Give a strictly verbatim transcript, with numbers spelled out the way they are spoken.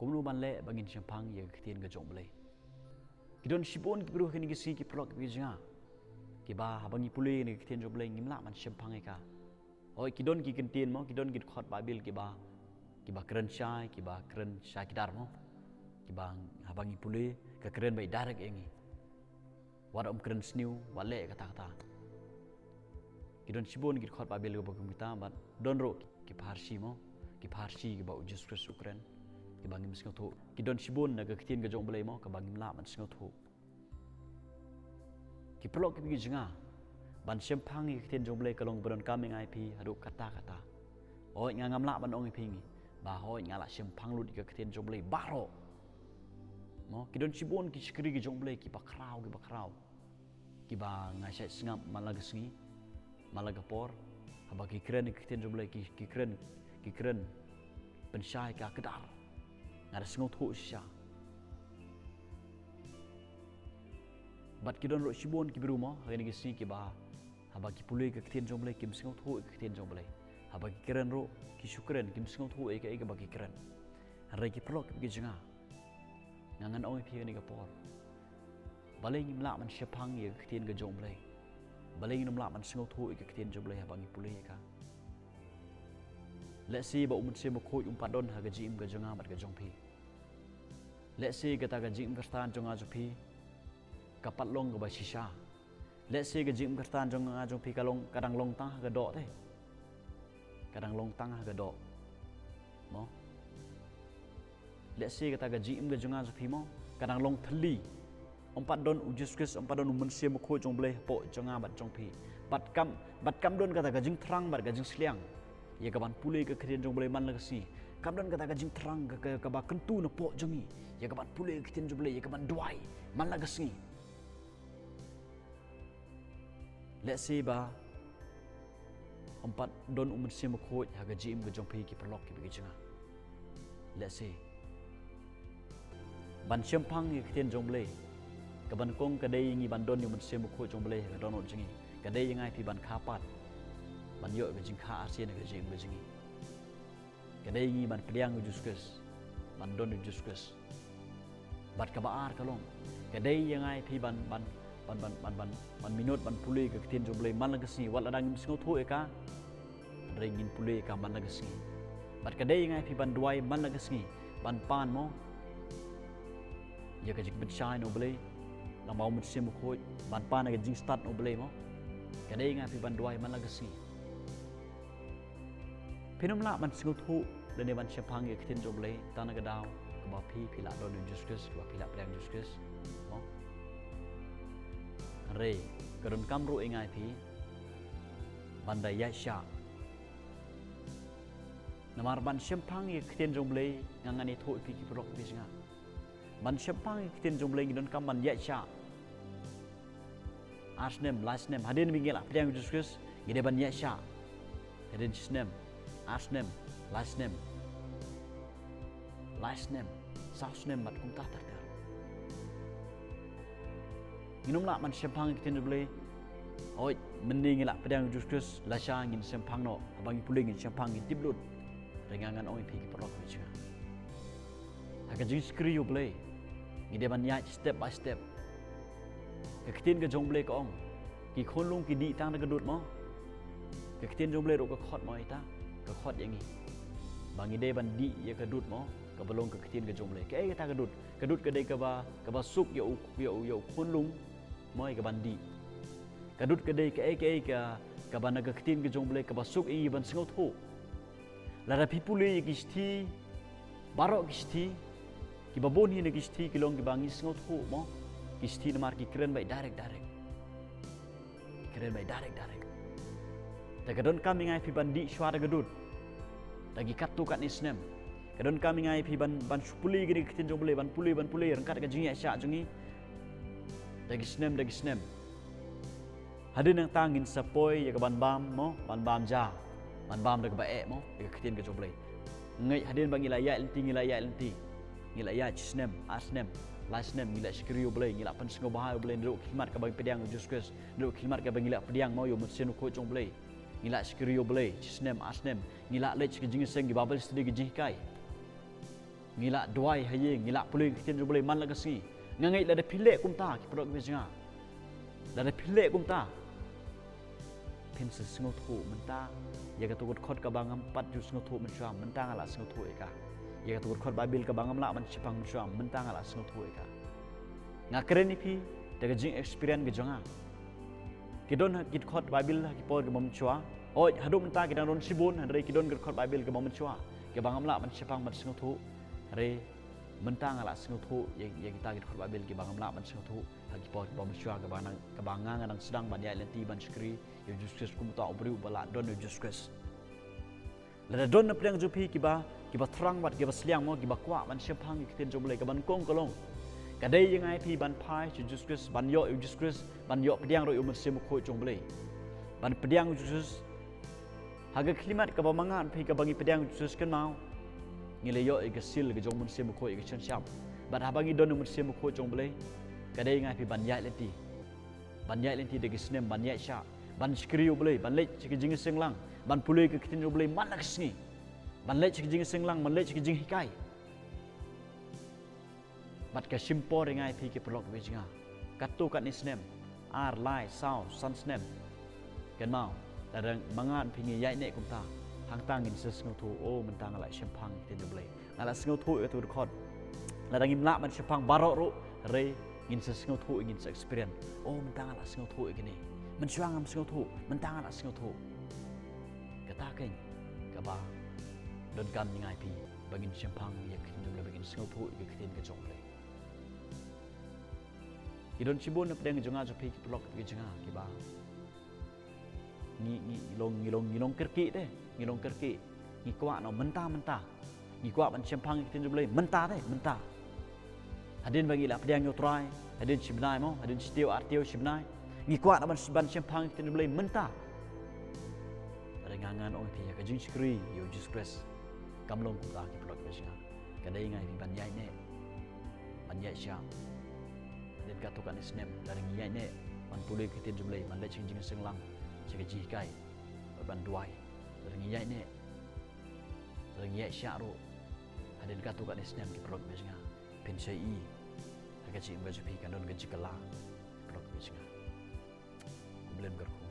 Kumno ban leh ba ngin shemphang ïa ka ktien ka jong U Blei? Ki don shibun ki briew ha kine ki sngi, ki paralok ki jong nga, kiba haba ngi pule ïa ka ktien jong U Blei ngim lah ban shemphang ïa ka. Hooid, ki don ki kyntien mo, ki don ki dkhot Baibl kiba, kiba kren shai, kiba kren shai kdar mo, kiba haba ngi pule ka kren bai direct ïa ngi. Wat ym kren sniew, wat leh kata kata. Ki don shibun ki dkhot Baibl kiba kum kita, bad don ruh ki pharshi mo, ki pharshi kiba U Jisu Khrist u kren, kiba ngim sngewthuh. Ki don shibun na ka ktien ka jong U Blei mo, kaba ngim lah ban sngewthuh. Ki paralok ki jong nga, ban shemphang ïa ka ktien jong U Blei ka long ba donkam ïa nga ïa phi haduh katta katta. Hooid, nga ngam lah ban ong ïa phi ngi ba hooid nga la shemphang lut ïa ka ktien jong U Blei baroh. Mo, ki don shibun ki shakri ki jong U Blei kiba khraw, kiba khraw, kiba nga shait sngap man la ka sngi, man la ka por, haba ki kren ïa ka ktien jong U Blei, ki, ki kren, ki kren pynshai ka kdar. Nga da sngewthuh shisha. Bad ki don ruh shibun ki briew mo ha kine ki sngi kiba haba ki pule ïa ka ktien jong U Blei kim sngewthuh ïa ka ktien jong U Blei. Haba ki kren ruh, ki shu kren, kim sngewthuh ïa kaei kaba ki kren. Hynrei ki paralok ki jong nga, nga ngan ong ïa phi ha kane ka por, balei ngim lah ban shemphang ïa ka ktien ka jong U Blei? Balei ngim lah ban sngewthuh ïa ka ktien jong U Blei haba ngi pule ïa ka? Lehse ba U Mynsiem Bakhuid um pat don ha ka jingim ka jong nga bad ka jong phi. Lehse kata ka jingim Khristan jong nga jong phi ka pat long kaba shisha. Lehse ka jingim Khristan jong nga jong phi ka long, ka dang long tang ha ka doh te. Ka dang long tang ha ka doh. Mo? Lehse kata ka jingim ka jong nga jong phi mo, ka dang long thylli. Um pat don U Jisu Khrist, um pat don U Mynsiem Bakhuid jong U Blei hapoh jong nga bad jong phi. Bad kam, bad kam don kata ka jingthrang bad ka jingsliang ïa kaban pule ïa ka ktien jong U Blei man la ka sngi. Kam don kata ka jingthrang ka, ka, kaba kyntu napoh jong ngi ïa kaban pule ïa ka ktien jong U Blei, ïa kaban duwai man la ka sngi. Lehse ba um pat don U Mynsiem Bakhuid ha ka jingim ka jong phi, ki paralok kiba ki jong nga. Lehse ban shemphang ïa ka ktien jong U Blei, kaban kong ka dei ïa ngi ban don ïa U Mynsiem Bakhuid jong U Blei ha ka dohnud jong ngi. Ka dei ïa nga ïa phi ban kha pat, ban ïoh ka jingkha arsien ha ka jingim ka jong ngi. Ka dei ïa ngi ban pdiang ïa U Jisu Khrist, ban don ïa U Jisu Khrist. Bad kaba ar ka long, ka dei ïa nga ïa phi ban, ban, ban minot ban pule ïa ka ktien jong U Blei man la ka sngi, wat lada ngim sngewthuh ïa ka, hynrei ngin pule ïa ka man la ka sngi. Bad ka dei ïa nga ïa phi ban duwai man la ka sngi, ban pan mo ïa ka jingpynshai na U Blei lyngba U Mynsiem Bakhuid, ban pan ïa ka jingstad na U Blei mo. Ka dei ïa nga ïa phi ban duwai man la ka sngi. Phin ym lah ban sngewthuh lane ban shemphang ïa ka ktien jong U Blei tang na ka daw kaba phi, phi la don ïa U Jisu Khrist, kaba phi la pdiang ïa U Jisu Khrist. Mo? Hynrei ka donkam ruh ïa nga ïa phi ban da ïaid shah. Namar ban shemphang ïa ka ktien jong U Blei, nga ngan ïathuh ïa phi ki paralok ki jong nga. Ban shemphang ïa ka ktien jong U Blei ngi donkam ban ïaid shah. Ar snem, lai snem, hadien ba ngi la pdiang ïa U Jisu Khrist, ngi dei ban ïaid shah. Hadien shi snem, ar snem, lai snem, lai snem, saw snem bad kumta ter ter. Ngin ym lah ban shemphang ïa ka ktien jong U Blei. Hooid, mynne ngi la pdiang ïa U Jisu Khrist, lashai ngin shemphang noh, haba ngi pule ngin shemphang, ngin tip lut. Hynrei nga ngan ong ïa phi ki paralok ki jong nga, ha ka jingshakri U Blei ngi dei ban ïaid step by step. Ka ktien ka jong U Blei ka ong, ki khunlung ki dih tang da ka dud mo. Ka ktien jong U Blei ruh ka khot mo ïa ta, ka khot ïa ngi ba ngi dei ban dih ïa ka dud mo, kaba long ka ktien ka jong U Blei. Kaei kata ka dud? Ka dud ka dei kaba, kaba suk ïa u, ïa u, ïa u khunlung mo, ïa kaban dih. Ka dud ka dei kaei kaei ka, kaba na ka ktien ka jong U Blei kaba suk ïa ngi ban sngewthuh. Lada phi pule ïa ki shithi, baroh ki shithi, kiba bun hi na ki shithi ki long kiba ngi sngewthuh mo, ki shithi namar ki kren bai direct direct. Ki kren bai direct direct. Te ka donkam ïa nga ïa phi ban dih shuwa da ka dud da ki katto katne snem. Ka donkam ïa nga ïa phi ban, ban shu pule ïa ka ktien jong U Blei, ban pule, ban pule ryngkat ka jingïaid shah jong ngi da ki snem, da ki snem. Hadien nangta ngin sa poi ïa ka ban bam mo, ban bam ja, ban bam da kaba eh mo, ïa ka ktien ka jong U Blei. Ngeit hadien ba ngi la ïaid lynti, ngi la ïaid lynti, ngi la ïaid shi snem, ar snem, lai snem, ngi la shakri U Blei, ngi la pynsngewbha ïa U Blei naduh ka khmat kaba ngi pdiang ïa U Jisu Khrist, naduh ka khmat kaba ngi la pdiang mo ïa U Mynsiem Bakhuid jong U Blei. Ngi la shakri U Blei shi snem, ar snem, ngi la leit sha ka jingïaseng, ki Bible study, ki jinghikai. Ngi lah duwai ha ïing, ngi lah pule ka ktien jong U Blei man la ka sngi. Nga ngeit lada phi leh kumta, ki paralok kiba jong nga, lada phi leh kumta, phin sa sngewthuh mynta. Ïa kata ka dkhot kaba ngam pat ju sngewthuh mynshuwa, mynta nga lah sngewthuh ïa ka. Ïa kata ka dkhot Baibl kaba ngam lah ban shemphang mynshuwa, mynta nga lah sngewthuh ïa ka. Nga kren ïa phi da ka jingexperience ka jong nga. Ki don ha ki dkhot Baibl ha ki por kiba mynshuwa. Hooid, haduh mynta ki dang don shibun, hynrei ki don ki dkhot Baibl kiba mynshuwa, kiba ngam lah ban shemphang ban sngewthuh. Hynrei mynta nga lah sngewthuh ïa, ïa kita ki dkhot Baibl kiba ngam lah ban sngewthuh ha ki por kiba mynshuwa, kaba nga, kaba nga, nga dang sdang ban ïaid lynti ban shakri ïa U Jisu Khrist kum uta u briew uba lah don ïa U Jisu Khrist. Lada don na pdeng jong phi kiba, kiba thrang bad kiba sliang mo, kiba kwah ban shemphang ïa ka ktien jong U Blei, kaba nyngkong ka long, ka dei ïa nga ïa phi ban phai sha U Jisu Khrist, ban ïoh ïa U Jisu Khrist, ban ïoh pdiang ruh ïa U Mynsiem Bakhuid jong U Blei. Ban pdiang U Jisu Khrist ha ka khyllipmat kaba ma nga bad phi, kaba ngi pdiang U Jisu Khrist, kynmaw, ngi la ïoh ïa ka seal ka jong U Mynsiem Bakhuid, ïa ka shion sham. Bad haba ngi don ïa U Mynsiem Bakhuid jong U Blei, ka dei ïa nga ïa phi ban ïaid lynti, ban ïaid lynti da ki snem, ban ïaid shah, ban shakri ïa U Blei, ban leit sha ka jingïaseng lang, ban pule ka ktien U Blei man la ka sngi, ban leit sha ka jingïaseng lang, ban leit sha ka jinghikai. Bad ka shim por ïa nga ïa phi, ki paralok kiba jong nga, katto katne snem, ar, lai, saw, san snem, kynmaw, lada ma nga bad phi ngi ïaid neh kumta, hangta ngin sa sngewthuh, o, mynta nga lah shemphang ïa ka ktien U Blei. Nga lah sngewthuh ïa kato ka dkhot. Lada ngim lah ban shemphang baroh ruh, hynrei ngin sa sngewthuh, ngin sa experience. O, mynta nga lah sngewthuh ïa kane. Mynshuwa ngam sngewthuh, mynta nga lah sngewthuh. Kata keiñ kaba donkam ïa nga ïa phi, ba ngin shemphang ïa ka ktien jong U Blei, ba ngin sngewthuh ïa ka ktien ka jong U Blei. Ki don shibun na pdeng jong nga jong phi, ki paralok kiba jong nga, kiba ngi, ngi long, ngi long, ngi long kyrkieh te, ngi long kyrkieh. Ngi kwah noh mynta mynta. Ngi kwah ban shemphang ïa ka ktien jong U Blei mynta te, mynta. Hadien ba ngi la pdiang ïa U Trai, hadien shi bnai mo, hadien shi taïew ar taïew shi bnai, ngi kwah noh ban, ban shemphang ïa ka ktien jong U Blei mynta. Hynrei nga, ngan ong ïa phi, ïa ka jingshakri ïa U Jisu Khrist kam long kumta, ki paralok kiba jong nga. Ka dei ïa nga ïa phi ban ïaid neh, ban ïaid shah. Hadien katto katne snem, lada ngi ïaid neh ban pule ka ktien jong U Blei, ban leit sha ka jingïaseng lang, sha ka jinghikai, ban duwai, lada ngi ïaid neh, lada ngi ïaid shah ruh, hadien katto katne snem, ki paralok kiba jong nga, phin sa ïohi ha ka jingim ka jong phi kan don ka jingkylla, ki paralok kiba jong nga. Khublei kyrkhu.